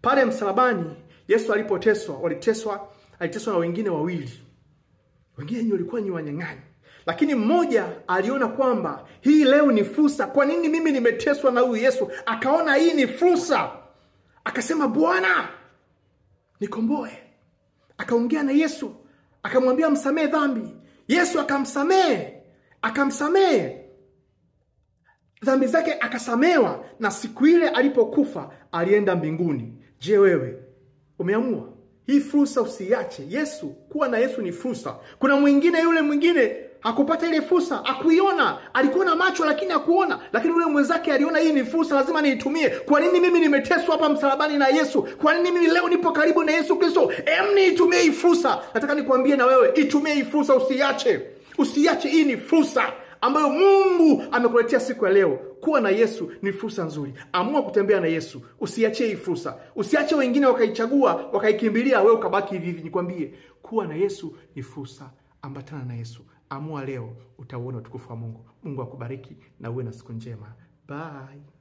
Pale msalabani Yesu alipoteswa, aliteswa na wengine wawili. Wengine walikuwa ni wanyang'anyi. Lakini mmoja aliona kwamba hii leo ni fursa. Kwa nini mimi nimeteswa na huyu Yesu? Akaona hii ni fursa. Akasema, Bwana, nikomboe. Akaongea na Yesu, akamwambia msamehe dhambi. Yesu akamsamehe, akamsamehe dhambi zake, akasamewa. Na siku ile alipokufa alienda mbinguni. Je, wewe umeamua? Hii fursa usiache. Yesu, kuwa na Yesu ni fursa. Kuna mwingine, yule mwingine hakupata ile fursa, hakuiona. Alikuwa na macho lakini hakuona. Lakini yule mwenzake aliona hii ni fursa, lazima niitumie. Kwa nini mimi nimeteswa hapa msalabani na Yesu? Kwa nini mimi leo nipo karibu na Yesu Kristo? Niitumie hii fursa. Nataka nikwambie na wewe, itumie hii fursa, usiache. Usiache, hii ni fursa ambayo Mungu amekuletea siku ya leo. Kuwa na Yesu ni fursa nzuri. Amua kutembea na Yesu. Usiache hii fursa. Usiache wengine wakaichagua, wakaikimbilia, wewe ukabaki hivi hivi. Nikwambie, kuwa na Yesu ni fursa. Ambatana na Yesu. Amua leo, utauona utukufu wa Mungu. Mungu akubariki na uwe na siku njema. Bye.